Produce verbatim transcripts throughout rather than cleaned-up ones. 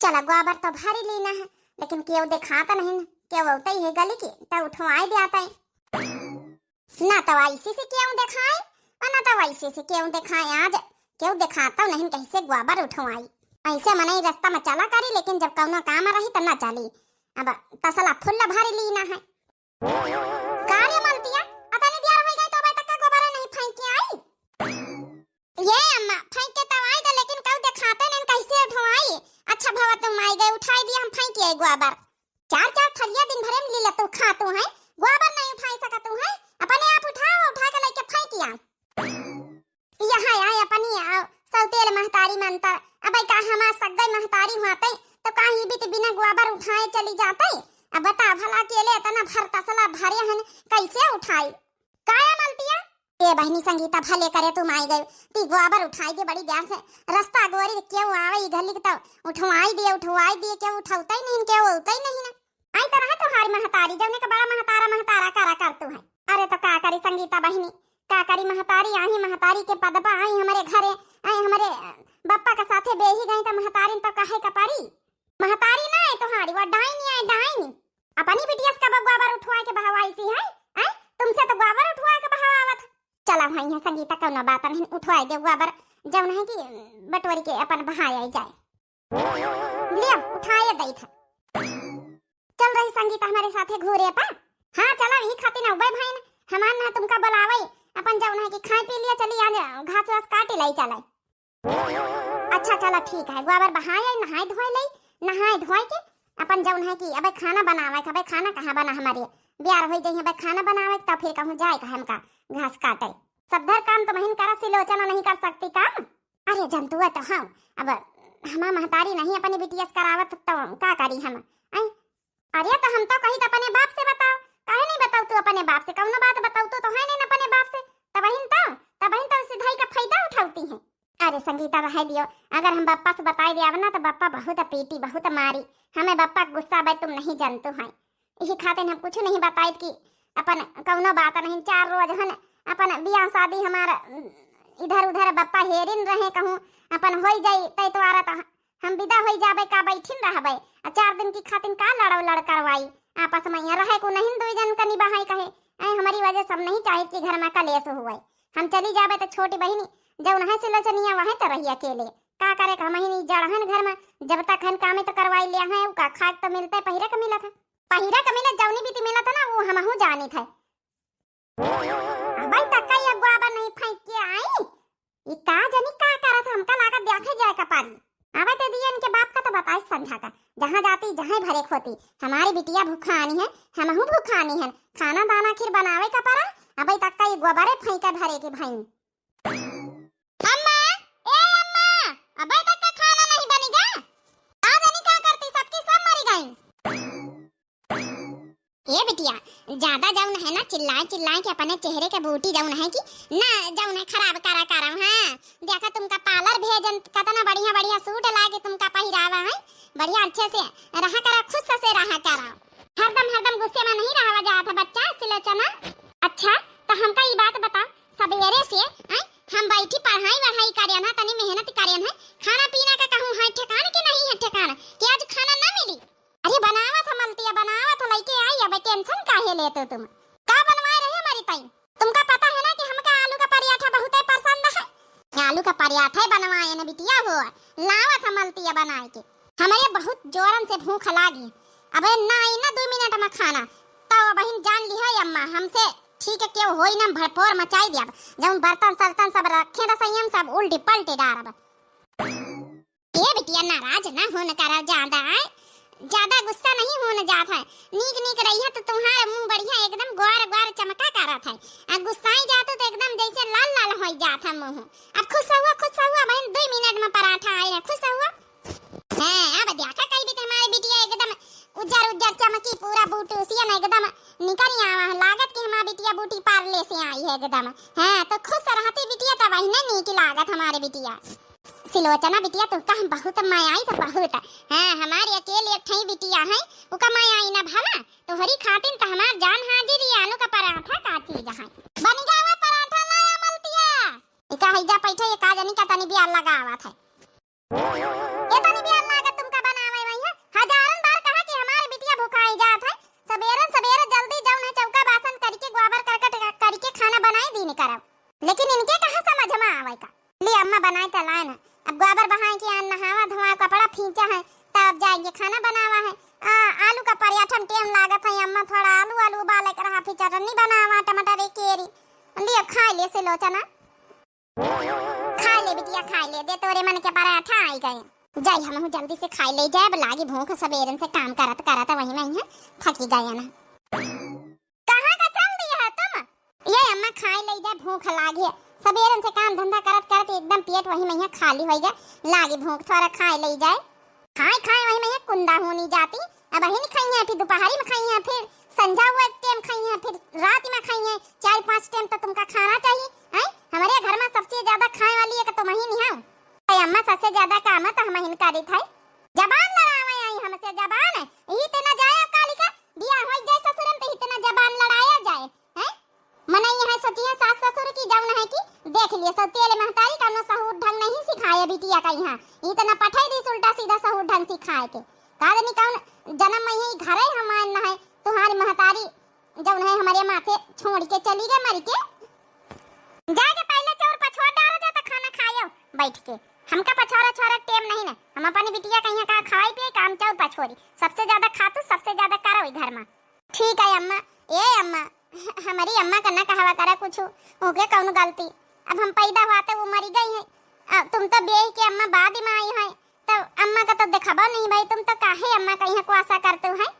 चला, गोबर तो भरी लीना है, लेकिन केहू देखात नहीं, केहू अउतै है गली के, तो उठवाई देतै। ना तो ऐसे से केहू देखाई, और ना तो वैसे से केहू देखाई। आज केहू देखात नहीं, कैसे गोबर उठवाई। ऐसे मनई रास्ता में चला करी, लेकिन जब कौनो काम रही, तो ना चली। अब तसला फुल भरी लीना है। का रे मलतिया, अतनी देर होइ गई तो अबे तक का गोबर नहीं फेंक के आई? ये अम्मा, फेंक के तो आई गए, लेकिन केहू देखाते नहीं, कैसे उठवाई? अच्छा भवा तुम आई गए, उठाई दिया, हम फेंक के आई गोबर। चार चार थरिया दिन भरे में लीला तू खातू है, गोबर नहीं उठाई सकतू है, अपने आप उठाओ, उठा के लेके फेंक आ। यहाँ आए अपनी आओ, सौतेल महतारी मंतर। अबे का हमार सग्गई महतारी हुआते, तो का ही बीत बिना गोबर उठाए चली जाते? अब बता भला, अकेले इतना भर तसला भरे हन, कैसे उठाई? काया मलतिया? ए बहिनी संगीता, भले करे तुम आई गए, ती गोबर उठाई दे बड़ी देर से। रास्ता गोरी केहू आवे ई गली के तो उठवाई दे, उठवाई दे, केहू उठौते नहीं, केहू अउते नहीं ना। आई तो रहा तोहार महतारी, जौने के बड़ा महतारा महतारा करा करतू है। अरे तो का करी संगीता बहिनी, का करी महतारी, आही महतारी के पदबा आई हमरे घरे, आई हमरे, अ, बप्पा के साथे बेही गई तो महतारी तो कहे का परी। महतारी ना है तोहारी, वो डाइन है, डाइन। अपनी बिटिया से कब गोबर उठवाए के बहवाई सी है, हैं? तुमसे तो गोबर उठवाए के बहवावत। चला भाई, यहाँ संगीता कौनो बात नहीं, उठवाए दे गोबर, जौन है कि बटोरी के अपन बहाया जाए। लिया, उठाए दई था। चल रही संगीता हमारे साथे घूरे पा। हाँ, चला, यही खातिर ना उबे भाई ना, हमार ना तुमका बुलावे, अपन जौन है कि खाए पी लिया, चली आज घास वास काटी लाई चले। अच्छा, चला, ठीक है, गोबर बहाए, नहाए धोए ले, नहाए धोए के अपन जौन है कि अबे खाना बनावे के, अबे खाना कहाँ बना हमारे, बियार होई जाई, अबे खाना बनावे के, तब फिर कहूँ जाए का हमका घास काटे। सब धर काम तो महीन करा, सिलोचना नहीं कर सकती काम? अरे जंतुआ तो हाँ, अब हमार महतारी नहीं अपने बिटिया से करावत तो का करी हम? आई, अरे तो हम तो कही तो अपने बाप से बताओ, काहे नहीं बताओ तू अपने बाप से? कौनो बात बताओ तू तो है नहीं अपने बाप से, तबहिन तो, तबहिन तो सिधाई का फायदा उठावती है। अरे संगीता, रह दियो, अगर हम बप्पा से बताए दियाब ना तो बप्पा बहुत पीटी, बहुत मारी। हमें बप्पा के गुस्सा बे तुम नहीं जानतू है, यही खातिर हम कुछ नहीं बताइत कि अपन कौनो बात नहीं। चार रोज हन अपन बियाह शादी हमार इधर उधर बप्पा हेरिन रहे, कहूँ अपन होई जाई तय तो आरा तो हम विदा होई जाबे का बैठिन रहबे, आ चार दिन की खातिन का लड़ो लड़ करवाई? आपस में यहाँ रहे को नहीं, दुई जन का निबाहै कहे। ऐ हमारी वजह से हम नहीं चाहित कि घर में कलेश हुए। हम चली जाबे तो छोटी बहिनी जौन है सिलोचनिया वह तो रही अकेले। का करे का महीनी जड़ है न घर में, जब तक है कामे तो करवाई ले है, का खाए तो मिलता है, पहिरे का मिलत है, पहिरे का मिलत, जौनी बीती मिलत है ना वो हमहू जानित है। अबे तक का ये गोबर नहीं फेंक के आई? ई का जानी का करत, हमका लागत देखे जाए का पारी। अबे ते दिए इनके बाप का तो बताई संझा का, जहाँ जाती जहाँ भरे खोती, हमारी बिटिया भूखा आनी है, हमहू भूखा आनी है, खाना दाना आखिर बनावे का परा। अबे तक का ये गोबरे फेंके भरे के भाई। अम्मा, ए अम्मा, अबे तक का खाना नहीं बनी गा? का जानी का करती, सबकी सब मरी गई। ए बिटिया, ज्यादा जौन है ना चिल्लाए चिल्लाए के अपने चेहरे के बूटी जौन है कि ना जौन है खराब करा करम। हाँ, देखा तुमका पार्लर भेजन, कतना बढ़िया बढ़िया सूट लागे तुमका पहिरावा है, बढ़िया अच्छे से रहा करा, खुश से रहा करा। हरदम हरदम गुस्से में नहीं रहा जात है बच्चा सिलोचना। अच्छा, तो हमका ई बात बता, सवेरे से, हैं, हम बैठी पढ़ाई वढ़ाई करेन है, तनी मेहनत करेन है, खाना पीना का कहूँ है ठिकान कि नहीं है ठिकान कि आज खाना ना मिली? अरे बनावत है मलतिया, बनावत है, लइके आई, अबे tension काहे लेते तुम? का बनवाए रहे हमारी ताई? तुमका पता है ना कि हमका आलू का पराठा बहुत ही पसंद है। आलू का पराठा ही बनवाए न बिटिया हो, लावत है मलतिया बनाए के। हमरे बहुत जोरन से भूख लागी, अबे ना आई ना दो मिनट में खाना, तो अबहिन जान लिहा अम्मा, हमसे ठीक है केहू होई ना, भड़पोर मचाई दिया। जौन बर्तन सर्तन सब रखे रसोइया में सब उल्टी पल्टी डारब। ए बिटिया, नाराज ना होन करा ज्यादा, आय? ज्यादा गुस्सा नहीं होन जात है। नीक नीक रहिया तो तुम्हारा मुंह बढ़िया एकदम ग्वार ग्वार चमका करत है, आ गुस्साई जातू तो एकदम जैसे लाल लाल होई जात है मुंह। अब खुश हुआ, खुश हुआ बहन, दो मिनट में पराठा आए है, खुश हुआ। हाँ, अब देखा कई भी तुम्हारी बिटिया एकदम उज्जर उज्जर चमकी, पूरा बूटी उसिया में एकदम निकल आवा है, लागत कि हमारी बिटिया बूटी पार्ले से आई है एकदम। हाँ, तो खुश रहती बिटिया तो वही ना नीक लागत हमारी बिटिया। सिलोचना बिटिया, तुमका हम बहुत मायाई तो बहुत। हाँ, हमारी अकेली एक ठई बिटिया है, उका मायाई ना भला, तोहरी खातिन तो हमार जान हाजिर, ये आलू का पराठा का चीज है। बन गया हुआ पराठा ना या मलतिया? इका है जा बैठे, ये का जानी का तनी बियार लगावत है। ये तनी बियार लागत तुमका बनावत। नीचे है, तब जाएंगे खाना बनावा है। आ, आलू का पराठा में टेम लागत है अम्मा, थोड़ा आलू, आलू उबाले के रहा, फिर चटनी बनावा, टमाटर एक केरी। लियो, खाए ले सिलोचना। खाए ले बिटिया, खाए ले, दे तोरे मन के पराठा आई गए। जाई हमहू जल्दी से खाए ले जाए, अब लागी भूख, सबेरन से काम करत करत वही में ही थकी गए ना। कहाँ का चल दिया है तुम? ये अम्मा खाए ले जाए, भूख लागी है। सबेरन से काम धंधा करत करत एकदम पेट वही में ही खाली हो गया, लागी भूख, थोड़ा खाए ले जाए। खाए खाए वही में ये कुंदा होनी जाती। अब अहिन खाई है, फिर दोपहरी में खाई है, फिर संझा हुआ एक टेम खाई है, फिर रात में खाई है, चार पाँच टेम तो तुमका खाना चाहिए, हैं? हमारे घर में सबसे ज्यादा खाए वाली एक तुम ही नहीं हो। अरे अम्मा, सबसे ज्यादा काम है तो हम ही करी थे। जबान लड़ावे आई हमसे, जबान। यही ते ना जाए काली का बिया हो जाए ससुरन, तो इतना जबान लड़ाया जाए, हैं? मनई है सोचिए सास ससुर की जौन है कि देख लिए सब तेल महतारी कौनो सहूर ढंग नहीं सिखाए बिटिया का यहाँ। इतना पठाई दी उल्टा सीधा सहूर ढंग सिखाए के। का जानी कौन जन्म में ही घरे हम आए न है, तुम्हारी महतारी जौन है हमारे माथे छोड़ के चली गए मर के। जाके पहले चाउर पछोर डालो जा तो खाना खायो बैठ के। हमका पछोरा छोरा टेम नहीं ना, हम अपनी बिटिया का यहाँ का खाई पिए काम चाउर पछोरी। सबसे ज्यादा खातू, सबसे ज्यादा करो ई घर में। ठीक है अम्मा। ए अम्मा, हमारी अम्मा का ना कहवा करा कुछ, ओके कौन गलती? अब हम पैदा हुआ तो वो मरी गई है। अब तुम तो ब्याह के अम्मा बाद में आई है, तो अम्मा का तो दिखाबो नहीं भाई, तुम तो काहे अम्मा का यहाँ कुआसा करते हो, हैं?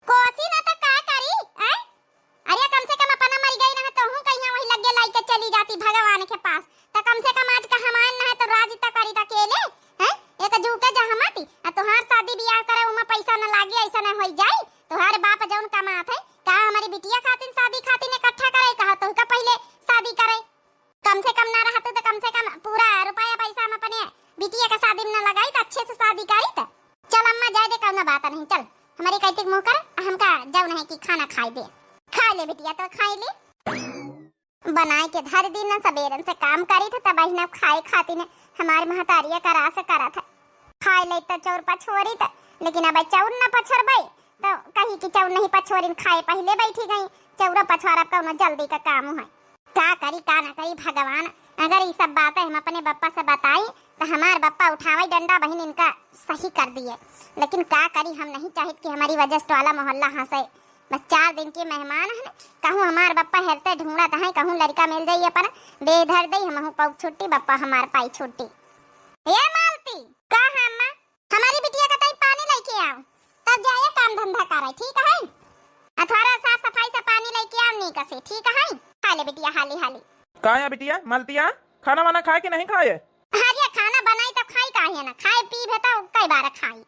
कोसी ना तो का करी, हैं? अरे कम से कम अपना मरी गई ना तो हूँ कहीं वही लगे लाई के चली जाती भगवान के पास, तो कम से कम आज का हमार ना है तो राज तक करी तक अकेले, हैं? एक जू के जहमती, आ तोहार शादी बियाह करे उमा पैसा न लागी, ऐसा न होई जाई। तोहार बाप जौन कमात है, का हमारी बिटिया खातिन शादी खातिन इकट्ठा करे, कहा तो का पहले शादी करे, कम से कम ना रहतू तो कम से कम पूरा रुपया पैसा हम अपने बिटिया के शादी में न लगाई तो अच्छे से शादी करी तो। चल अम्मा जाए दे, कौनो बात नहीं, चल हमारी कैतिक मुँह कर, हमका जौन है कि खाना खाए दे। खा ले बिटिया, तो खाए ले। बनाए के धर दी ना, सबेरन से काम करी थे, तब अहिना खाए खाती ने हमारे महतारिया करा से करत है। खाए ले तो चौर पछोरी त, लेकिन अब चौर न पछोरबे तो कही कि चौर नहीं पछोरिन, खाए पहले बैठी गई, चौरा पछोरब कौनो जल्दी का काम है। का करी का ना करी भगवान, अगर ई सब बातें हम अपने बप्पा से बताई तो हमार बप्पा उठावे डंडा बहिन इनका सही कर दिए। लेकिन का करी, हम नहीं चाहित कि हमारी वजह से टोला मोहल्ला हंसे। बस चार दिन के मेहमान हन, कहूँ हमार बप्पा हेरते ढूंढत हैं, कहूँ लड़का मिल जाई अपन बेधर दई, हमहू पाऊ छुट्टी, बप्पा हमार पाई छुट्टी। ए मालती, का है अम्मा? हमारी बिटिया का तई पानी लेके आओ, तब जाए काम धंधा करे, ठीक है? अथवारा साफ सफाई से पानी लेके आओ नीक से, ठीक है? खा ले बिटिया हाली हाली। का या बिटिया, मलतिया, खाना वाना खाए कि नहीं खाए? अरे खाना बनाई तो खाई काहे ना, खाए पीबे तो कई बार खाई।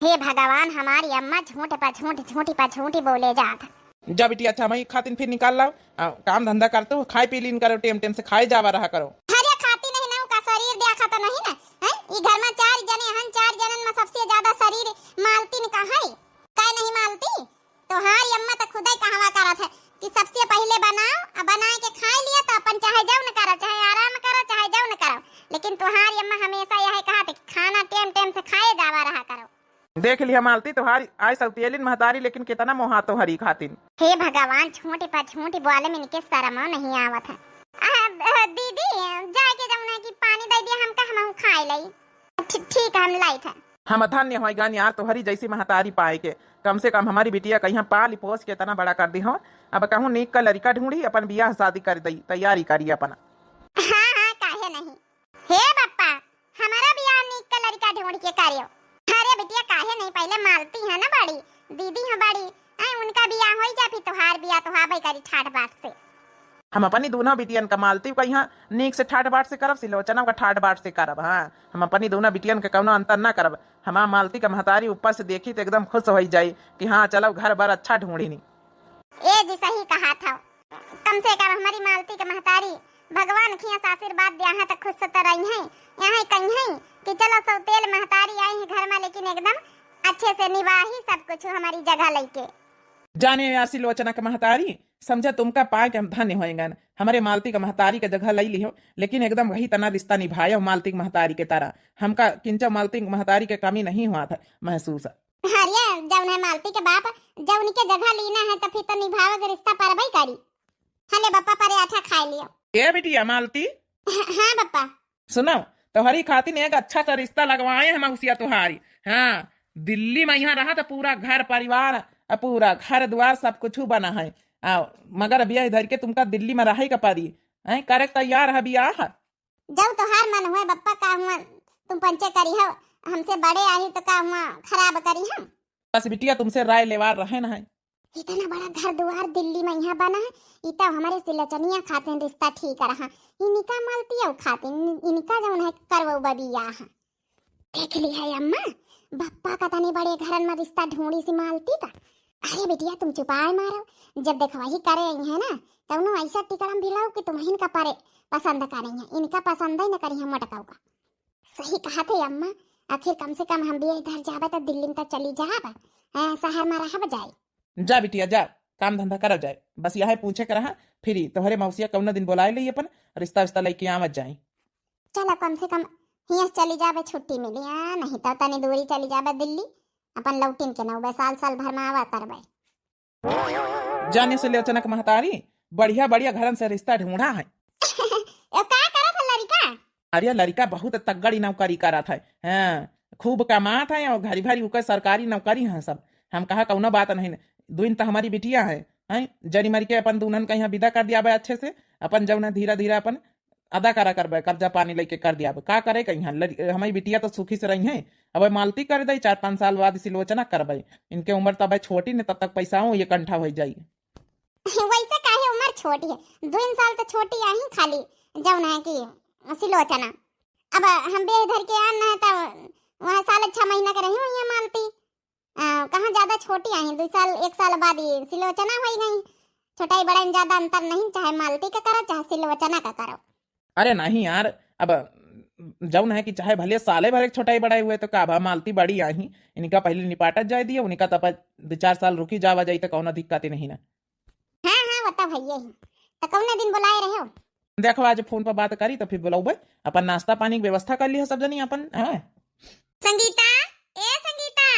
हे भगवान, हमारी अम्मा झूठ पर झूठ, झूठी पर झूठी बोले जात। जा बिटिया, अच्छा, हमारी खातिन फिर निकाल लाओ। आ, काम धंधा करते हो, खाए पी लीन करो, टेम टेम से खाए जावा रहा करो। अरे खाती नहीं ना, का शरीर देखा तो नहीं ना, हैं? ई घर में चार जने हन, चार जनन में सबसे ज्यादा शरीर मालतिन का है, का नहीं मालती? तोहारी अम्मा तो खुदे कहवा करत है कि सबसे पहले बनाओ, आ बनाए के खाए लिया तो अपन चाहे जौन करो, चाहे आराम करो, चाहे जौन करो, लेकिन तोहारी अम्मा हमेशा यह कहत है कि खाना टेम टेम से खाए जावा रहा करो। देख लिया मालती, तोहारी आय सौतेलिन महतारी, लेकिन कितना मोहा तोहरी खातिन। हे भगवान, झूठी पर झूठी बोले में इनके शर्मो नहीं आवत है। आ, दीदी, जाए के जौन है कि पानी दे दिया हमका, हम खाए लई। ठी-, ठीक है, हम लाइत है। हम धन्य होई गन यार, तोहरी जैसी महतारी पाए के। कम से कम हमारी बिटिया कहिया पाल पोस के इतना बड़ा कर दी हो। अब कहूँ नीक का लड़का ढूंढी, अपन बियाह शादी कर दई, तैयारी करी अपना। हाँ, हाँ, काहे नहीं। हे बप्पा, हमारा बियाह नीक का लड़का ढूंढ के करियो। अरे बिटिया, काहे नहीं, पहले मालती है ना बड़ी, दीदी है बड़ी, ऐ उनका बियाह होई जा, फिर तोहार बियाह तो हाबे करी ठाट बाट से। हम अपनी दोनों बिटियन का मालती का यहाँ नीक से ठाट बाट से करब, सिलोचना का ठाट बाट से करब। हाँ, हम अपनी दोनों बिटियन का कौनो अंतर ना करब। हमार मालती का महतारी ऊपर से देखी तो एकदम खुश होई जाई कि हाँ, चलो घर बर अच्छा ढूंढिनी। ए जी, सही कहा था। कम से कम हमारी मालती का महतारी भगवान खिया से आशीर्वाद दिया है तो खुश तो रही है। यहाँ कही है कि चलो सौतेल महतारी आई है घर में, लेकिन एकदम अच्छे से निभाही सब कुछ हमारी जगह लेके। जाने या सिलोचना का महतारी, समझा तुमका पाए के हम धन्य होएंगन। हमरे मालती का महतारी के जगह लई लिहो, लेकिन एकदम वही तना रिश्ता निभायो मालती के महतारी के तरह। हमका किंचा मालती के महतारी के कमी नहीं हुआ था महसूस। अरे, जौन है मालती के बाप, जौन के जगह लीना है, तो फिर तो निभावे के रिश्ता परबे करी। हले बप्पा, परे आठा खाए लियो। ए बिटिया मालती। ह-, हाँ बप्पा। सुनो, तोहरी खातिर एक अच्छा सा रिश्ता लगवाए हैं मौसिया तुहारी। हाँ, दिल्ली में यहाँ रहा तो पूरा घर परिवार, आ, पूरा घर द्वार सब कुछ बना है। आ, मगर बियाह धर के तुमका दिल्ली में रहे का पड़ी। हैं, करे के तैयार है बियाह? जब तोहार मन हुए बप्पा, का हुआ तुम पंचे करी हो, हमसे बड़े आई तो का हुआ खराब करी हम? बस बिटिया, तुमसे राय लेवार रहे न है। इतना बड़ा घर दुआर दिल्ली में यहाँ बना है, ई तो हमारे सिलोचनिया खातिन रिश्ता ठीक रहा। इनका मालती और खातिन, इनका जौन है करवो बियाह। देख ली है अम्मा, बप्पा का तनी बड़े घरन में रिश्ता ढूंढी सी मालती का। अरे बिटिया, तुम चुपाए मारो, जब देखवाही करे आई है ना, तब नु ऐसा टिकड़म भिलाओ कि तुम्हें इनका परे पसंद करें है, इनका पसंद ही न करी हम मटकाऊ का। सही कहा थे अम्मा, आखिर कम से कम हम भी इधर जाबे तो दिल्ली में तो चली जाब, हैं, शहर में रहब जाए। जा बिटिया जा, काम धंधा करब जाए, बस यह पूछे के रहा, फिर तोहरे मौसिया कौनो दिन बोलाए ले अपन, रिश्ता विश्ता लेके आवत जाए। चलो, कम से कम हियां से चली जाबे, छुट्टी मिली, आ, नहीं तो तनी दूरी चली जाबे दिल्ली, अपन लौटिन के नौबे साल, साल भर में आवा करबे। जाने से लेचनक महतारी, बढ़िया बढ़िया घरन से रिश्ता ढूंढा है। ए, का करत है लड़का? अरे लड़का बहुत तगड़ी नौकरी करत है, हाँ, खूब कमात है और घरी भरी ओकर सरकारी नौकरी है सब। हम कहा कौनो बात नहीं, दुइन तो हमारी बिटिया है, हैं, जरी मरी के अपन दुल्हन का यहाँ विदा कर दिया बे अच्छे से, अपन जौन है धीरे धीरे अपन अदा करा करबे, कर्जा पानी लेके कर दिया बे। का करे कहीं लड़-, हमारी बिटिया तो सुखी से रही है। अब मालती कर दे, चार पाँच साल बाद सिलोचना करबे, इनके उम्र तो अब छोटी ने, तब तक पैसा हो ये कंठा हो जाई। वैसे काहे उम्र छोटी है, दुइन साल तो छोटी आई खाली, जौन है कि सिलोचना। अब हम बेह धर के आन है तो वहाँ साल छह महीना के रही हुई है मालती। आ, कहाँ ज्यादा छोटी आई, दो साल, एक साल बाद ये सिलोचना हो गई। छोटाई बड़ाई में ज्यादा अंतर नहीं, चाहे मालती का करो, चाहे सिलोचना का करो। अरे नहीं यार, अब जौन है कि चाहे भले साले भर एक छोटाई बड़ाई हुए तो का भा, मालती बड़ी आई, इनका पहले निपाटत जाए दिए, उनका तब दो चार साल रुकी जावा जाई तो कौनो दिक्कत ही नहीं ना। हाँ, हाँ, वो तो भैया ही। तो कौने दिन बुलाए रहे हो? देखो, आज फोन पर बात करी तो फिर बुलाऊबे। अपन नाश्ता पानी की व्यवस्था कर ली है सब जनी अपन, हाँ। संगीता, ए संगीता।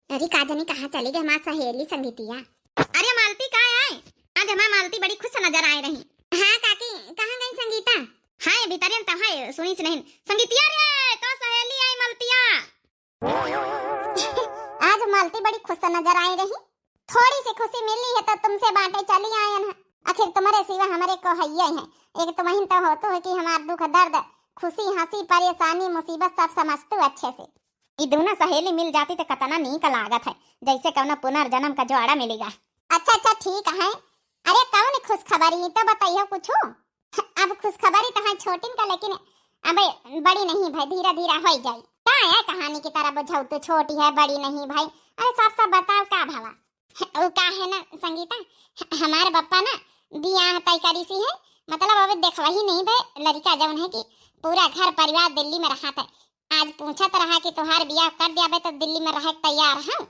अरे का जनी कहाँ चली गई हमार सहेली संगीतिया? अरे मालती का आए? आज हमार मालती बड़ी खुश नजर आए रही। हाँ काकी, कहाँ गई संगीता? हाँ, ये भीतरे में तो है, सुनी से नहीं। संगीतिया रे, तो सहेली आई मालतिया। आज मालती बड़ी खुश नजर आई रही। थोड़ी सी खुशी मिली है तो तुमसे बांटे चली आयन है। आखिर तुम्हारे सिवा हमारे को हइये है। एक तुम्हें तो होतो है कि हमार दुख दर्द, खुशी हंसी, परेशानी मुसीबत सब समझतू अच्छे से। ई दोनों सहेली मिल जाती तो कतना नीक लागत है, जैसे कौनो पुनर्जन्म का जोड़ा मिलेगा। अच्छा अच्छा ठीक है। अरे कौन खुशखबरी तो बताइयो कुछ। अब खुशखबरी तो है छोटिन का, लेकिन अब बड़ी नहीं भाई, धीरे धीरे हो जाई। का है कहानी की तरह बुझाऊ तू, छोटी है बड़ी नहीं भाई। अरे साफ साफ बताओ का भवा। वो का है ना संगीता, हमारे बप्पा ना बियाह तय करी सी है, मतलब अब देखवा ही नहीं भाई लड़का जौन है कि पूरा घर परिवार दिल्ली में रहा था। आज पूछत रहा कि तोहार बियाह कर दिया बे तो दिल्ली में रहे के तैयार हूँ।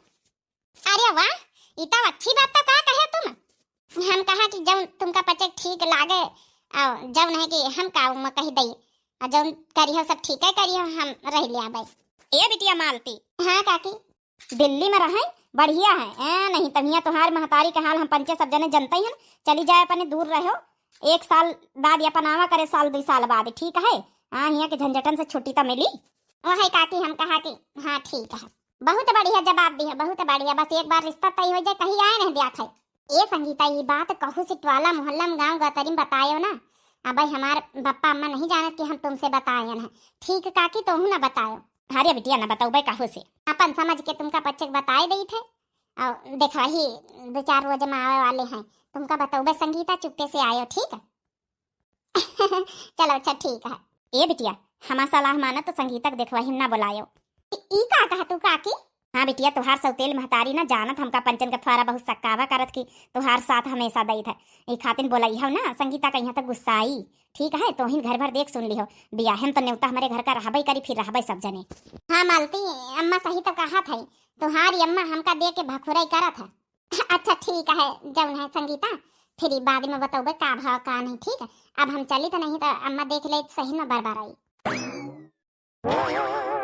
अरे वाह, ई तो अच्छी बात तो का कहे तुम। हम कहा कि जौन तुमका पचे ठीक लागे, और जौन है कि हम का उमा कही दई, और जौन करियो सब ठीक है करियो, हम रह लिया भाई। ए बिटिया मालती। हाँ काकी। दिल्ली में रहे बढ़िया है, ए नहीं तमिया तोहार महतारी के हाल हम पंचे सब जने जनते ही हम। चली जाए अपने दूर रहो, एक साल बाद या पनावा करे साल दो साल बाद, ठीक है। हाँ, हियाँ के झंझटन से छुट्टी तो मिली। वही काकी हम कहा कि हाँ ठीक है। बहुत बढ़िया जवाब दिया, बहुत बढ़िया। बस एक बार रिश्ता तय हो जाए, कहीं आए नहीं दिया था। ए संगीता, ये बात कहू से टोला मोहल्ला में गाँव गतरी में बतायो ना। अब हमार बप्पा अम्मा नहीं जानत कि हम तुमसे बतायन है। ठीक काकी, तोहू ना बतायो। अरे बिटिया ना बतौबे कहू से। अपन समझ के तुमका पच्चक बताए देई थे। और देखा ही दो चार रोज में आवे वाले हैं। तुमका बतौबे संगीता, चुप्पे से आयो, ठीक है? चलो अच्छा ठीक है। ए बिटिया, हमार सलाह मानो तो संगीता के देखवाही ना बुलायो। ई, ई का कहा तू काकी? हाँ बिटिया, तोहार सौतेल महतारी ना जानत हमका पंचन के थोड़ा बहुत सक्कावा करत की तोहार साथ हमेशा दई था। ई खातिन बोलाई हो ना संगीता का यहाँ तक गुस्साई। ठीक है, तोहिन घर भर देख सुन लिहो। बियाहे में तो नेवता हमरे घर का रहबे करी, फिर रहबे सब जने। हाँ मालती, अम्मा सही तो कहा था, तोहारी अम्मा हमका दे के भखुराई करत है। अच्छा ठीक है, जौन है संगीता, फिर ई बाद में बतौबे का भाव का नहीं, ठीक है? अब हम चली तो नहीं तो अम्मा देख ले सही में बरबर आई।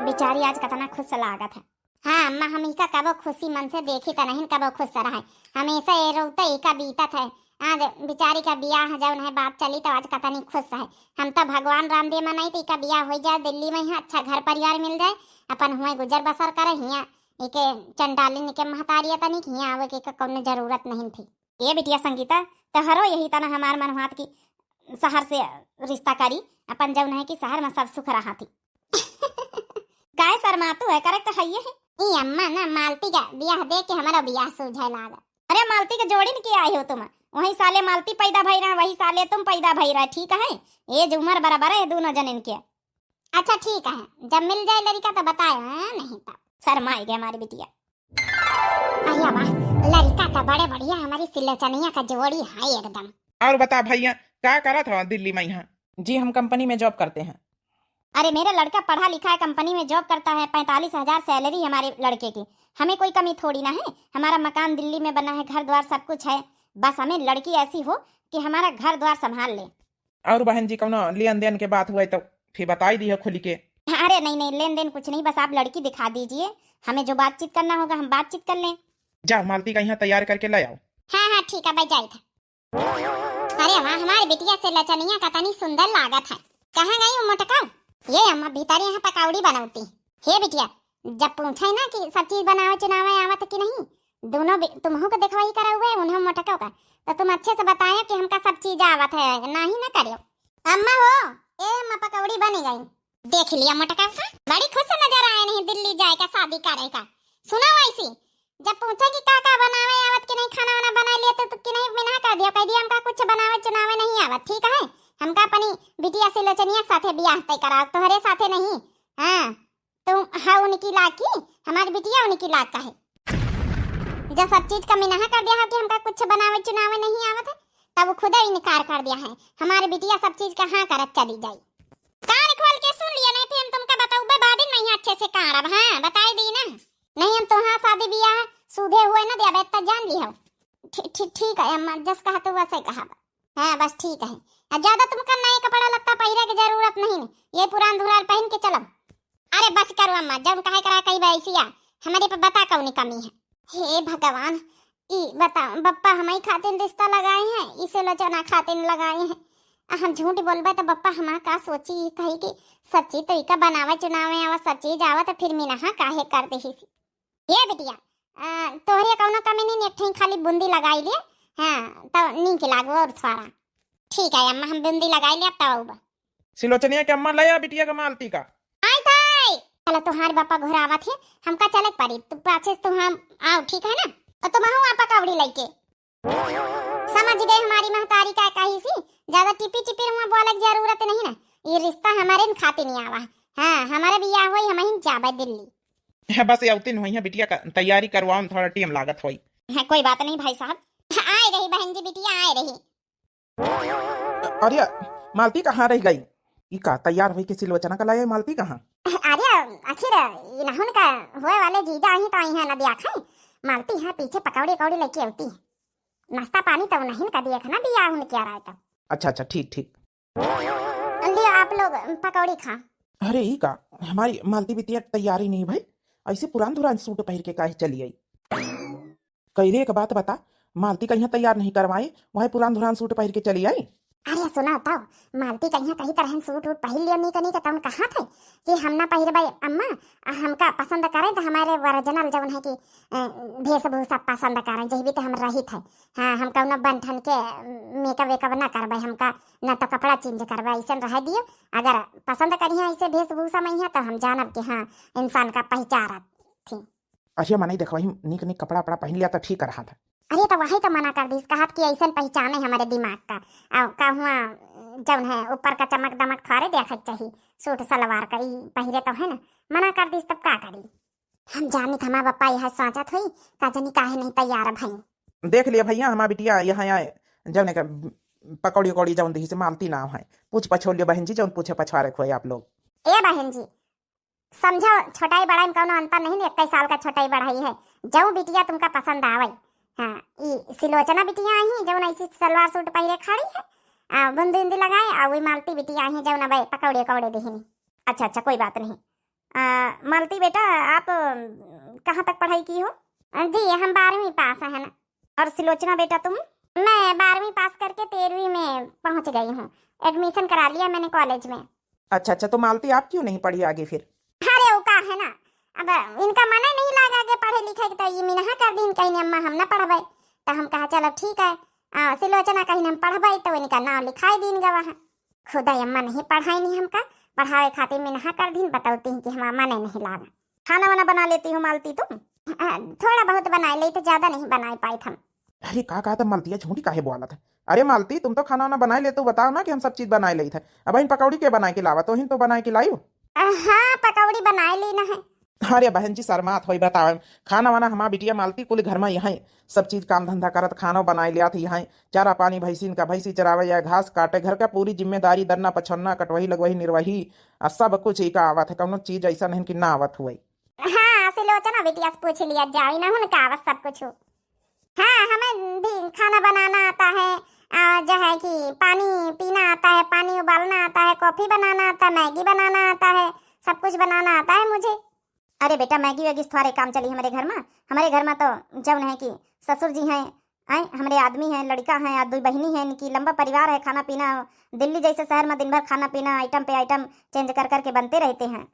बेचारी आज कतना खुश लागत है। हाँ अम्मा, हम इका कबो खुशी मन से देखी तो नहीं, कबो खुश रहे। हमेशा ये रोते इका बीतत है, आज बिचारी का बियाह जौन है, बात चली तो आज कतनी खुश है। हम तो भगवान राम दे मनाई तो इका बियाह होइ जाए दिल्ली में, यहाँ अच्छा घर परिवार मिल जाए, अपन हुए गुजर बसर करे, हियाँ इके चंडालिन इके महतारिया तनी कि हियाँ आवे के इका कौनो जरूरत नहीं थी। ए बिटिया संगीता, तोहरो यही तना हमार मन हुआ कि शहर से रिश्ता करी, अपन जौन है कि शहर में सब सुख रहा थी। काय शर्मातू है, करे तो है ये है। ई अम्मा ना, मालती का बियाह देख के हमारा बियाह सूझे लागा। अरे मालती के जोड़ी न के आई हो तुम, वही साले मालती पैदा भई रहा, वही साले तुम पैदा भई रहा, ठीक है? एज उम्र बराबर है दोनों जनिन के। अच्छा ठीक है, जब मिल जाए लड़का तो बताए, हाँ, नहीं तो शर्माए गए हमारी बिटिया। अरे वाह, लड़का तो बड़े बढ़िया, हमारी सिलोचनिया का जोड़ी है एकदम। और बता भैया, का करत हो दिल्ली में यहाँ? जी, हम कंपनी में जॉब करते हैं। अरे, मेरा लड़का पढ़ा लिखा है, कंपनी में जॉब करता है, पैंतालीस हजार सैलरी हमारे लड़के की। हमें कोई कमी थोड़ी ना है, हमारा मकान दिल्ली में बना है, घर द्वार सब कुछ है, बस हमें लड़की ऐसी हो कि हमारा घर द्वार संभाल ले। और बहन जी, कौनो लेन देन के बात हुए तो फिर बताई दी है खुल के। अरे नहीं नहीं, लेन देन कुछ नहीं, बस आप लड़की दिखा दीजिए, हमें जो बातचीत करना होगा हम बातचीत कर लें। जाओ, मालती का यहाँ तैयार करके ले आओ। हाँ हाँ ठीक है भाई, जाए था। अरे वाह, हमारे बिटिया सिलोचनिया का तनी सुंदर लागत है। कहाँ गई वो मोटका? ये अम्मा भीतर यहाँ पकौड़ी बनौती। हे बिटिया, जब पूछे ना कि सब चीज बनावे चुनावे आवत कि नहीं, दोनों बे-, तुमहू को देखवाई करा हुए, उन्हें मोटका का, तो तुम अच्छे से बतायो कि हमका सब चीज आवत है, नहीं ना करियो। अम्मा हो, ए अम्मा, पकौड़ी बनी गई। देख लिया मोटका का, बड़ी खुश नजर आए नहीं दिल्ली जाए का, शादी करे का। सुना वैसी, जब पूछे कि का का बनावे आवत कि नहीं, खाना वाना बना लिए तो, तो कि नहीं, मना कर दिया, कह दिया हमका कुछ बनावे चुनावे नहीं आवत, ठीक है? हमका अपनी बिटिया सिलोचनिया के साथे बियाह तय कराओ, तोहरे साथे नहीं। हाँ, तुम हाँ उनकी लाग की, हमारी बिटिया उनकी लाग का है। जब सब चीज का मिनहा कर दिया हो कि हमका कुछ बनावे चुनावे नहीं आवत है, तब वो खुदे इनकार कर दिया है। हमारी बिटिया सब चीज का हाँ करत चली जाई। कान खोल के सुन लिया, नहीं फिर हम तुमका बताऊबे बाद में यहाँ अच्छे से कारब। हाँ, बताई दी ना। नहीं, हम तोहार शादी बियाह सूधे हुए ना देबे, इतना जान ली हो। ठी-, ठी-, ठीक है अम्मा, जस कहा तो वैसे कहा। हाँ, बस ठीक है। अब ज्यादा तुमका नए कपड़ा लत्ता पहिरे के जरूरत नहीं, ये पुरान धुरान पहन के चलब। अरे बस करो अम्मा, जौन कहे करा कही बैसिया, हमारे पे बता कौनी कमी है। हे भगवान, ई बता, बप्पा हमई खातिन रिश्ता लगाए हैं, ई सिलोचना खातिन लगाए हैं। आ हम झूठ बोलबे तो बप्पा हमार का सोची, ई कही कि सच्ची तो इका बनावे चुनावे आवा, सच्ची जावा तो फिर मिनहा काहे कर देही। ये बिटिया, आ, तोहरे कौनो कमी नहीं, एक ठे खाली बूंदी लगाई लिए, हाँ, तो नीक लागो और थोड़ा। ठीक है अम्मा, हम बूंदी लगाई लिए, अब तब आऊबा। सिलोचनिया के अम्मा ले आ बिटिया का मालती का। आई थाई। चलो, तुम्हारे बापा घर आवत है, हमका चले के पड़ी, तू पाछे से तू हम आओ, ठीक है ना? और तुम आओ आपा कौड़ी लेके। समझ गए हमारी महतारी का कही सी, ज्यादा टिपी टिपी रुआ बोले की जरूरत नहीं ना, ये रिश्ता हमारे न खाते नहीं आवा। हाँ, हमारे बियाह होई, हम ही जाबे दिल्ली। है बस, ये अवती नहीं है बिटिया का तैयारी करवाओ, थोड़ा टीम लागत होई। है कोई बात नहीं भाई साहब, आए रही बहन जी, बिटिया आए रही। अरे, मालती कहाँ रह गई? ई का तैयार होई के सिलोचना का लाए, मालती कहाँ? अरे, आखिर इनहुन का होए वाले जीजा आई तो आई है ना, दिया खाए। मालती है पीछे पकौड़ी उकौड़ी लेके अवती। नाश्ता पानी तो नहीं का दिया खाना, बियाह उन क्या रहा था। अच्छा, अच्छा, ठीक, ठीक। लियो आप लोग पकौड़ी खा। अरे, ई का हमारी मालती बिटिया की तैयारी नहीं भाई, ऐसे पुरान धुरान सूट पहिर के काहे चली आई? कैरे एक बात बता, मालती कहिया तैयार नहीं करवाई, वही पुरान धुरान सूट पहिर के चली आई। अरे सुना तो, मालती कहिया कही तरह सूट वूट पहिर लियो नीक नीक, तौन कहा थे कि हम ना पहिरबे अम्मा, आ हमका पसंद करें तो हमारे ओरिजिनल जौन है कि, अ, वेशभूषा पसंद करें, जही भी तो हम रहित है। हाँ, हम कौनो बनठन के, अ, मेकअप वेकअप ना करबे, हमका ना तो कपड़ा चेंज करबे, ऐसन रह दियो। अगर पसंद करिए ऐसे वेशभूषा में है तो हम जानब कि हाँ, इंसान का पहचान थी। अच्छा, मनई देखवाई नीक नीक कपड़ा उपड़ा पहिन लिया तो ठीक रहा था। अरे तो वही तो मना कर दीस, कहत कि ऐसन पहचाने हमारे दिमाग का। आ, का हुआ जौन है ऊपर का चमक दमक थोड़े देखे के चाहिए, सूट सलवार का ई पहिरे तो है ना, मना कर दीस तब का करी। हम जानी था हमार पप्पा यह सोचत होई, का जानी काहे नहीं तैयार भई। देख लिया भैया, हमार बिटिया यहाँ आए, जौन का पकौड़ी उकौड़ी जौन दही से मालती ना है, पूछ पछोड़ लियो बहन जी, जौन पूछे पछवारे खोए आप लोग। ए बहन जी, समझो, छोटाई बड़ाई में कौनो अंतर नहीं, इक्कीस साल का छोटाई बड़ाई है। जौन बिटिया तुमका पसंद आवे। हाँ, ई सिलोचना बिटिया आई, जौन ऐसी सलवार सूट पहिरे खड़ी है, आ, बुंदी उंदी लगाए, आ वही मालती बिटिया आई, जौन अब पकौड़े उकौड़े देहिनी। अच्छा, अच्छा, कोई बात नहीं। आ, मालती बेटा, आप, अम, कहाँ तक पढ़ाई की हो? जी, हम बारहवीं पास हैं ना। और सिलोचना बेटा, तुम? मैं बारहवीं पास करके तेरहवीं में पहुंच गई हूँ। एडमिशन करा लिया मैंने कॉलेज में। अच्छा, अच्छा, तो मालती आप क्यों नहीं पढ़ी आगे फिर? अरे, वो का है ना, अब इनका मन नहीं लागा के पढ़े लिखे के, तो ये मिनहा कर दीन, कहीं अम्मा हम ना पढ़बे। तो हम कहा, "चलो ठीक है।" आ, सिलोचना कहीं हम पढ़बे, तो इनका नाम लिखाई दीन गवा है। खुदा अम्मा नहीं पढ़ाई नहीं हमका, पढ़ावे खातिर मिनहा कर दीन, बतौती हैं कि हमारा मन नहीं लागा। खाना वाना बना लेती हो मालती तुम? आ, थोड़ा बहुत बनाए लेई, तो ज्यादा नहीं बनाए पाए हम। अरे का कहा था मालतिया, झूठी काहे बोला था? अरे मालती, तुम तो खाना वाना बनाए लेते हो, बताओ ना कि हम सब चीज बनाए लेई थे। अब इन पकौड़ी के बनाए के लावा, तो हिन तो बनाए के लाइयो। अ, हाँ, पकौड़ी बनाए लेना है। अरे बहन जी, शर्मात होई बतावे, खाना वाना हमार बिटिया मालती कुल घर में यहाँ सब चीज काम धंधा करत, खाना बनाए लिया था यहाँ, चारा पानी भैंसीन का, भैंसी चरावे या घास काटे, घर का पूरी जिम्मेदारी, दरना पछोरना, कटवही लगवही निरवही, आ सब कुछ इका आवत है, कौनो चीज ऐसा नहीं कि ना आवत हुए। हाँ, सिलोचना बिटिया से पूछ लिया जाओ, इन्हें उनका आवत सब कुछ हो। हाँ, हमें भी खाना बनाना आता है, आ, जो है कि पानी पीना आता है, पानी उबालना आता है, कॉफी बनाना आता है, मैगी बनाना आता है, सब कुछ बनाना आता है मुझे। अरे बेटा, मैगी वैगी से थोड़े काम चली हमारे घर में। हमारे घर में तो जौन है कि ससुर जी हैं, आए, हमारे आदमी हैं, लड़का हैं, आ दुई बहिनी हैं, इनकी लंबा परिवार है, खाना पीना दिल्ली जैसे शहर में दिन भर खाना पीना, आइटम पे आइटम चेंज कर करके बनते रहते हैं।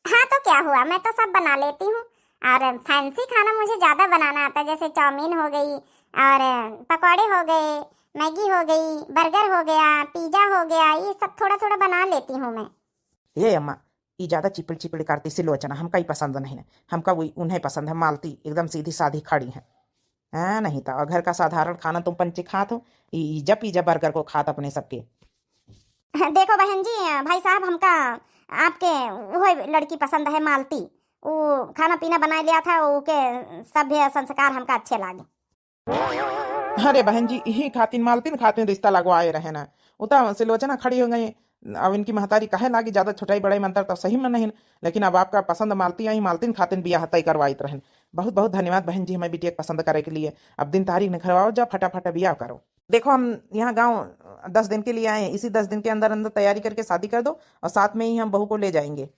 हाँ, तो क्या हुआ, मैं तो सब बना लेती हूँ। और फैंसी खाना मुझे ज्यादा बनाना आता है, जैसे चाउमीन हो गई और पकौड़े हो गए, मैगी हो गई, बर्गर हो गया, पिज्जा हो गया, ये सब थोड़ा थोड़ा बना लेती हूँ मैं। ये अम्मा, ई ज्यादा चिपड़ चिपड़ करती सिलोचना, हमका ई पसंद नहीं है। हमका वो उन्हें पसंद है, मालती एकदम सीधी साधी खड़ी है। हाँ, नहीं तो घर का साधारण खाना तुम पंचे खात हो, ई, ई जब पिज्जा बर्गर को खात अपने सबके। देखो बहन जी, भाई साहब, हमका आपके वही लड़की पसंद है, मालती। वो खाना पीना बनाए लिया था, ओके सभ्य संस्कार हमका अच्छे लागे। अरे बहन जी, यही खातिन मालतिन खातिन रिश्ता लगवाए रहे ना। उ तो सिलोचना खड़ी हो गई। अब इनकी महतारी कहे लागी, ज्यादा छोटाई बड़ाई में अंतर तो सही में नहीं, लेकिन अब आपका पसंद मालती आई, मालतिन खातिन बियाह तय करवाइत रहन। बहुत बहुत धन्यवाद बहन जी, हमें बिटिया के पसंद करे के लिए। अब दिन तारीख निकलवाओ, जा फटाफट बियाह करो। देखो, हम यहाँ गाँव दस दिन के लिए आए हैं, इसी दस दिन के अंदर अंदर तैयारी करके शादी कर दो और साथ में ही हम बहू को ले जाएंगे।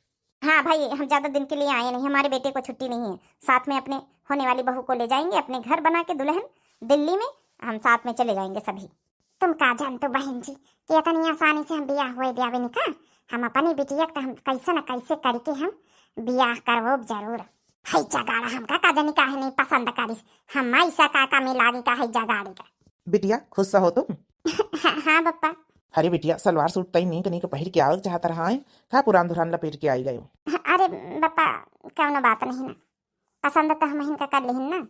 हाँ भाई, हम ज्यादा दिन के लिए आए नहीं, हमारे बेटे को छुट्टी नहीं है, साथ में अपने होने वाली बहू को ले जाएंगे, अपने घर बना के दुल्हन दिल्ली में हम साथ में चले जाएंगे सभी। तुम का जानतो बहन जी कि इतनी आसानी से हम बियाह हुए द्यावे नहीं का? हम अपनी बिटिया के तो हम कैसे न कैसे करके हम बियाह करवोब जरूर। है जगाड़ा हमका का जानी काहे नहीं पसंद करिस, हम ऐसा का कमी लागी का है जगाड़े का। बिटिया, खुश हो तुम? हाँ, हाँ, बप्पा। अरे बिटिया, सलवार सूट तई नीक नीक पहिर के आवल चाहत रहा है, का पुरान धुरान लपेट के आई गयो? अरे बप्पा, कौनो बात नहीं ना, पसंद तो हम इनका कर लिहिन ना।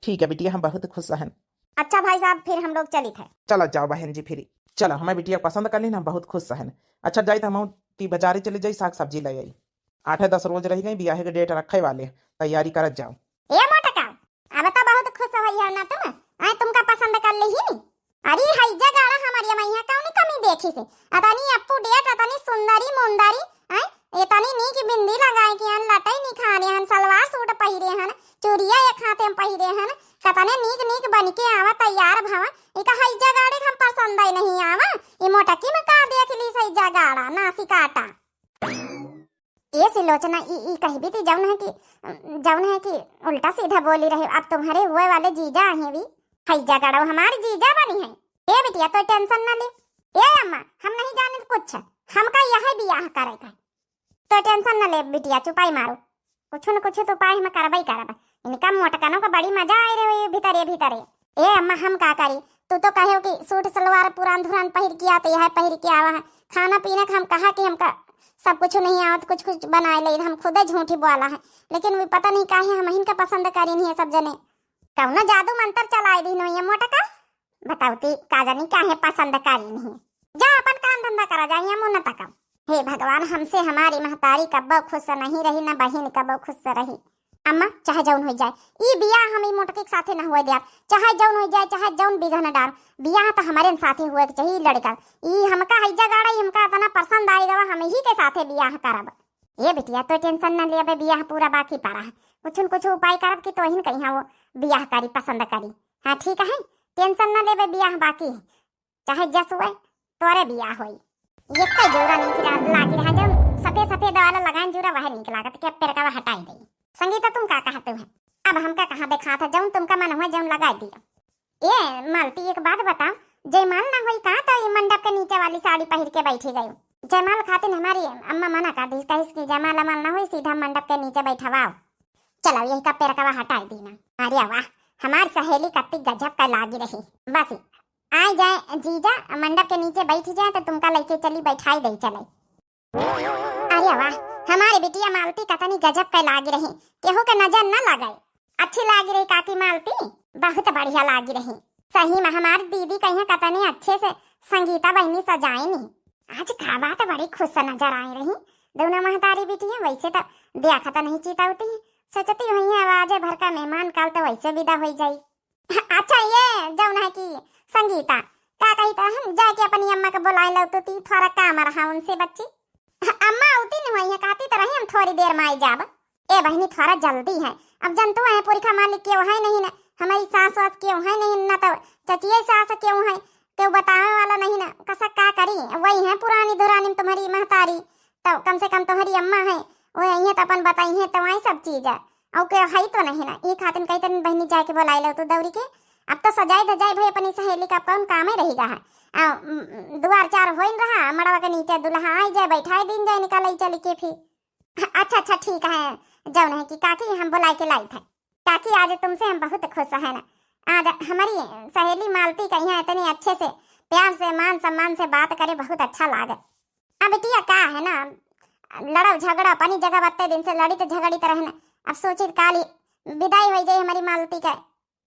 ठीक है बिटिया, हम बहुत खुश हन। अच्छा भाई साहब, फिर हम लोग चलित है। चला जाओ बहन जी, फिर चला, हमें बिटिया पसंद कर लिहिन, हम बहुत खुश हन। अच्छा जाई तो हम ती बाजारे चले जाई, साग सब्जी ले आई। आठ दस रोज रह गई, बियाहे के डेट रखे वाले, तैयारी करत जाओ। ए मोटका, अब तो बहुत खुश होई है ना तुम, आए तुमका पसंद कर लिहिन। अरे हैजा गाड़ा हमारी मैया कौन कमी देखी से, अतनी up to date, अतनी सुंदरी मुंदरी, आए इतनी नीक बिंदी लगाए के हन, लटई निखारे हन, सलवार सूट पहिरे हन, चूड़िया एक हाथे में पहिरे हन, कतने नीक नीक बन के आवा तैयार भवा। इका हैजा गाड़े के हम पसंद ही नहीं आवा। ई मोटकी में का देख ली हैजा गाड़ा, नासी काटा। ए सिलोचना, ई, ई कहबी ती जौन है कि, जौन है कि उल्टा सीधा बोली रहे। अब तुम्हारे हुए वाले जीजा आए हैं भी, हैजा गाड़ा हमारे जीजा बनी है। ए बिटिया, तो टेंशन ना ले। ए अम्मा, हम नहीं जाने कुछ, हमका यह बियाह करे का। तो टेंशन न ले बिटिया, चुपाई मारो, कुछ न कुछ तो उपाय हम करबई करब। इनका मोटकनों का बड़ी मजा आए रहे भीतरे भीतरे। ए अम्मा, हम का करी? तू तो कहे कि सूट सलवार पुरान धुरान पहिर के आते, यह पहिर के आवा है। खाना पीना का हम कहा कि हमका सब कुछ नहीं आवत, कुछ कुछ बनाए ले, हम खुदे झूठी बोला है। लेकिन वे पता नहीं काहे हम इनका पसंद करी नहीं है सब जने। कौनो जादू मंत्र चलाए दीन हो ये मोटका। बतावती का जानी काहे पसंद करी नहीं। जा अपन काम धंधा करा, जा, यहाँ मुँह न तकाओ। हे भगवान, हमसे हमारी महतारी कब्बो खुश नहीं रही, न बहिन कब्बो खुश रही। अम्मा, चाहे जौन हो जाए, ई बियाह हम ई मोटकी के साथे न हुए द्याब। चाहे जौन हो जाए, चाहे जौन बिघन डार, बियाह तो हमारे साथे हुए के चाहिए लड़का। ई हमका हैजा गाड़ा, ई हमका इतना पसंद आए गवा, हम ही के साथे बियाह करब। ए बिटिया, तो टेंशन न ले, अबे बियाह पूरा बाकी पड़ा है। कुछ न कुछ उपाय करब कि तोहिन कहीं वो बियाह करी, पसंद करी। हाँ, ठीक है, टेंशन न लेबे, बियाह बाकी है। चाहे जस हुए, तोरे बियाह होई। ये कई जोरा नहीं किरा लागी रहा, जौन सफेद सफेद वाला लगाइन जोरा, वह नीक लागत के पेड़ का हटाई दे। संगीता, तुम का कहते हो? अब हमका कहाँ देखा था, जौन तुमका मन हुए, जौन लगाई दियो। ए मालती, एक बात बताओ, जयमाल ना होई का तो ई मंडप के नीचे वाली साड़ी पहिर के बैठी गई? जयमाल खातिर हमारी अम्मा मना कर दी, कहिस कि जयमाल अमाल ना होई, सीधा मंडप के नीचे बैठवाओ। चलो यही का पेरकवा हटाई दी ना। अरे वाह, हमार सहेली कत्ती गजब का लागी रही। बस आ जाए जीजा, मंडप के नीचे बैठ जाए तो तुमका लेके चली, बैठाई दे चले। अरे वाह, हमारी बिटिया मालती कतनी गजब के लागी रही, केहू के नजर न लगे। अच्छी लागी रही काकी मालती, बहुत बढ़िया लागी रही। सही में हमारी दीदी कहिया कतनी अच्छे से संगीता बहनी सजाए नी। आज का बात बड़ी खुश नजर आई रही दोनों महतारी बिटिया। वैसे तो देखा तो नहीं चीता होती, सोचती हुई है आवाजे भर का मेहमान काल तो वैसे विदा हो जाई। अच्छा ये जौन है कि संगीता, का कही तो हम जाके अपनी अम्मा के बुलाए लो तो ती थोड़ा काम रहा उनसे बच्ची। अम्मा उती नहीं हुई है, कहती तो रही हम थोड़ी देर में आई जाब। ए बहनी थोड़ा जल्दी है, अब जनतु है पुरखा मालिक केहू है नहीं ना, हमारी सास वास केहू है नहीं ना, तो चचिए सास केहू है, केहू बतावे वाला नहीं ना, कसा का करी, वही है पुरानी धुरानी में तुम्हारी महतारी, तो कम से कम तुम्हारी अम्मा है, वो यही तो अपन बताई है तो वही सब चीज है। और के हई तो नहीं ना, ई खातिन कही तनी बहनी जाके बुलाई लो तू दौरी के। अब तो सजाई धजाई भाई अपनी सहेली का कौन काम ही रही गा है। आ, उम, दुआर चार होइन रहा, मड़वा के नीचे दुल्हा आई जाए, बैठाई दिन जाए, निकाल चली के फिर। अच्छा, अच्छा, ठीक है, जौन है कि काकी हम बुलाई के लाई थे। काकी आज तुमसे हम बहुत खुश है ना, आज हमारी सहेली मालती का यहाँ इतने अच्छे से प्यार से मान सम्मान से बात करे, बहुत अच्छा लागे। अब बिटिया का है ना, लड़ाई झगड़ा अपनी जगह बत्ते दिन से लड़ित झगड़ित रहन। अब सोचित काली विदाई हो जाए हमारी मालती का,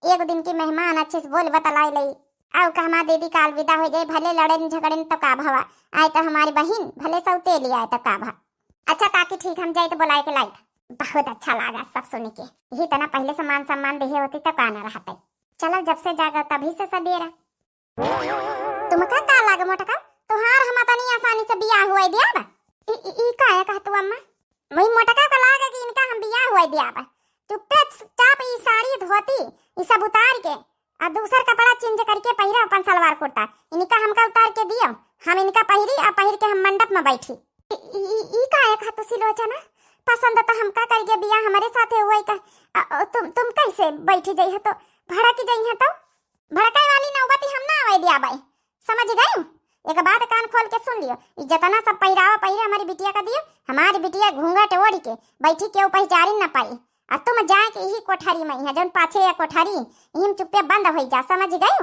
एक दिन की मेहमान अच्छे से बोल बतलाई लई। आओ का हमार दीदी काल विदा हो जाए, भले लड़न झगड़न तो का भवा, आए तो हमारी बहिन, भले सौतेली आए तो का भा। अच्छा काकी ठीक, हम जाए तो बुलाए के लाई। बहुत अच्छा लागा सब सुन के, यही तना पहले से मान सम्मान दिए होती तो का ना रहते। चलो जब से जागा तभी से सबेरा। तुमका का लागे मोटका, तुहार हम अतनी आसानी से बियाह हुआ दिया बा? ई, ई, ई का है कहतू अम्मा? वही मोटका का लागे कि इनका हम बियाह हुआ दिया बा। चुप्पे चाप ई साड़ी धोती ई सब उतार के आ दूसर कपड़ा चेंज करके पहिरा अपन सलवार कुर्ता। इनका हमका उतार के दियो, हम इनका पहिरी आ पहिर के हम मंडप में बैठी। ई, ई, ई, ई का है कहतू सिलोचना? पसंद तो हमका करिए बियाह हमारे साथे हुआ का, आ, आ, तुम, तुम कैसे बैठी जाई हो तो भड़क जाई है तो? भड़काए वाली नौबती हम ना आवे दिया बाई, समझ गई? एक बात कान खोल के सुन लियो, ई जतना सब पहिरावा पहिरे हमारी बिटिया का दियो, हमारी बिटिया घूंघट ओढ़ के बैठी, केहू पहचारी न पाई। आ तुम जाए के यही कोठरी में है, जौन पाछे या कोठरी, यही में चुप्पे बंद हो जा, समझ गई?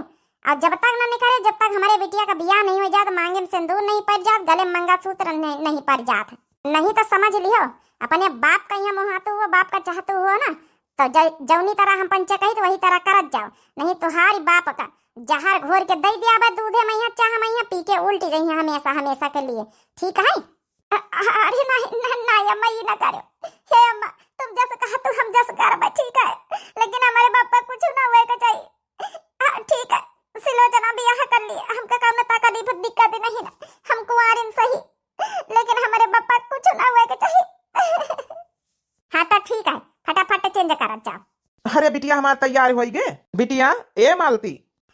और जब तक न निकले, जब तक हमारे बिटिया का बियाह नहीं हो जात, मांगे में सिंदूर नहीं पड़ जात, गले में मंगलसूत्र नहीं, नहीं पड़ जात, नहीं तो समझ लियो, अपने बाप का यहाँ मुहातू हो, बाप का चाहतू हो ना, तो ज-, जौनी तरह हम पंचे कही तो वही तरह करत जाओ, नहीं तुहारी बाप का जहर घोर के दे दिया बा दूधे में, यहाँ चाह में, यहाँ पी के उल्टी गई हैं हमेशा, हमेशा के लिए, ठीक है? अ-, अरे नहीं, नहीं, नहीं अम्मा, ये ना करो। हे अम्मा, तुम जस कहा तो हम जस करबे, ठीक है, लेकिन हमारे बाप का कुछ ना हुए के चाहिए। हाँ, ठीक है, सिलोचना बियाह कर लिए, हमका कौनो तकलीफ दिक्कत नहीं ना, हम कुंवारिन सही, लेकिन हमारे बाप का कुछ ना हुए के चाहिए। हाँ तो ठीक है, फटाफट चेंज करत जाओ। अरे बिटिया हमार तैयार होई गे। बिटिया, ए मालती।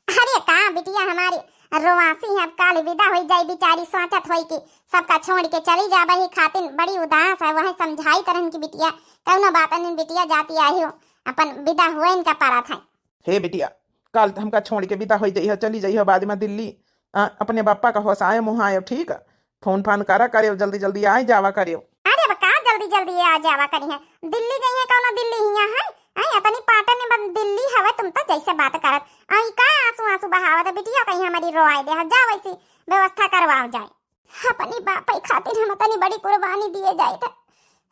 अरे का बिटिया हमारी रोवासी है, अब काल विदा होई जाई बेचारी, सोचत होई कि सबका छोड़ के चली जाबे ही खातिन बड़ी उदास है, वह समझाई तरहन की बिटिया कौनो बात नहीं, बिटिया जाती आई हो, अपन विदा हुए इनका पारा था। हे बिटिया, काल हमका छोड़ के विदा होई जाई हो, चली जाई हो बाद में दिल्ली। आ, अपने बापा का होसायो मुहायो, ठीक? फोन फान करा करियो, जल्दी जल्दी आए जावा करियो। अरे अब का जल्दी जल्दी आ जावा करी है, दिल्ली गई है, कौनो दिल्ली हिया है? आई अतनी पाटन में बन दिल्ली हवे, तुम तो जैसे बात करत। आई का आंसू आंसू बहावत है, बिटिया कहीं हमारी रोआई दे, जा वैसी व्यवस्था करवाओ जाए। अपनी बाप ही खातिर हम अतनी बड़ी कुर्बानी दिए जाए थे,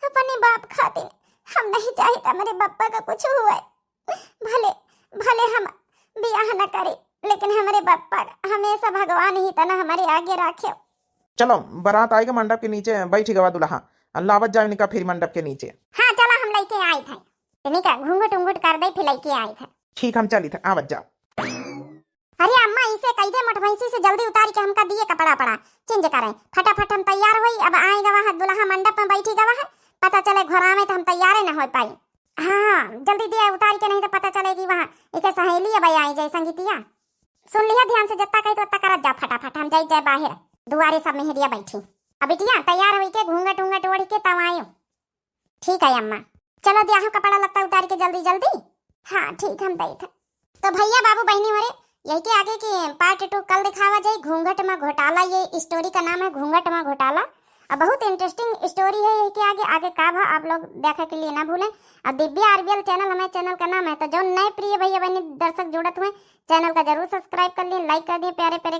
अपने बाप खातिर। हम नहीं चाहे हमारे बापा का कुछ हुआ है। भले, भले हम बियाह न करे, लेकिन हमरे बप्पा हमेशा भगवान ही तना हमरे आगे राखे। चलो, बारात आएगा मंडप के नीचे, बैठ गवा दुल्हा, लावत जाओ इनका फिर मंडप के नीचे। हाँ, चला हम लइके आए थे, इनका घूंघट उंघट कर दे, फिर लइके आए थे। ठीक, हम चली थे, आवत जाओ। अरे अम्मा, इसे कह दे, मोट भैंसी से जल्दी उतार के हमका दिए कपड़ा पड़ा, चेंज करें, फटाफट हम तैयार होई। अब आए गवा है दुल्हा मंडप में बैठी गवा है, पता चले घोरा में तो हम तैयारे न हो पाई। हाँ, हाँ, जल्दी दिया उतार के, नहीं तो पता चलेगी वहाँ एक सहेली अब आई जाए संगीतिया। सुन लिया ध्यान से, जत्ता कही तो ओत्ता करत जा, फटाफट हम जाई जाए बाहर, दुआरे सब मेहरिया बैठी। अब बिटिया तैयार होई के घूंघट उंघट ओढ़ के तब आयो। ठीक है अम्मा, चलो दिया हो कपड़ा लत्ता उतार के जल्दी जल्दी। हाँ ठीक, हम दई थे। तो भैया बाबू बहिनी हो रे, यही के आगे के पार्ट टू कल दिखावा जाई। घूंघट में घोटाला, ये स्टोरी का नाम है घूंघट में घोटाला। अब बहुत इंटरेस्टिंग स्टोरी है, यही के आगे, आगे का भा आप लोग देखे के लिए ना भूलें। अब दिव्या आरबीएल चैनल हमारे चैनल का नाम है, तो जो नए प्रिय भैया बहनी दर्शक जुड़त हुए, चैनल का जरूर सब्सक्राइब कर लें, लाइक कर दें, प्यारे प्यारे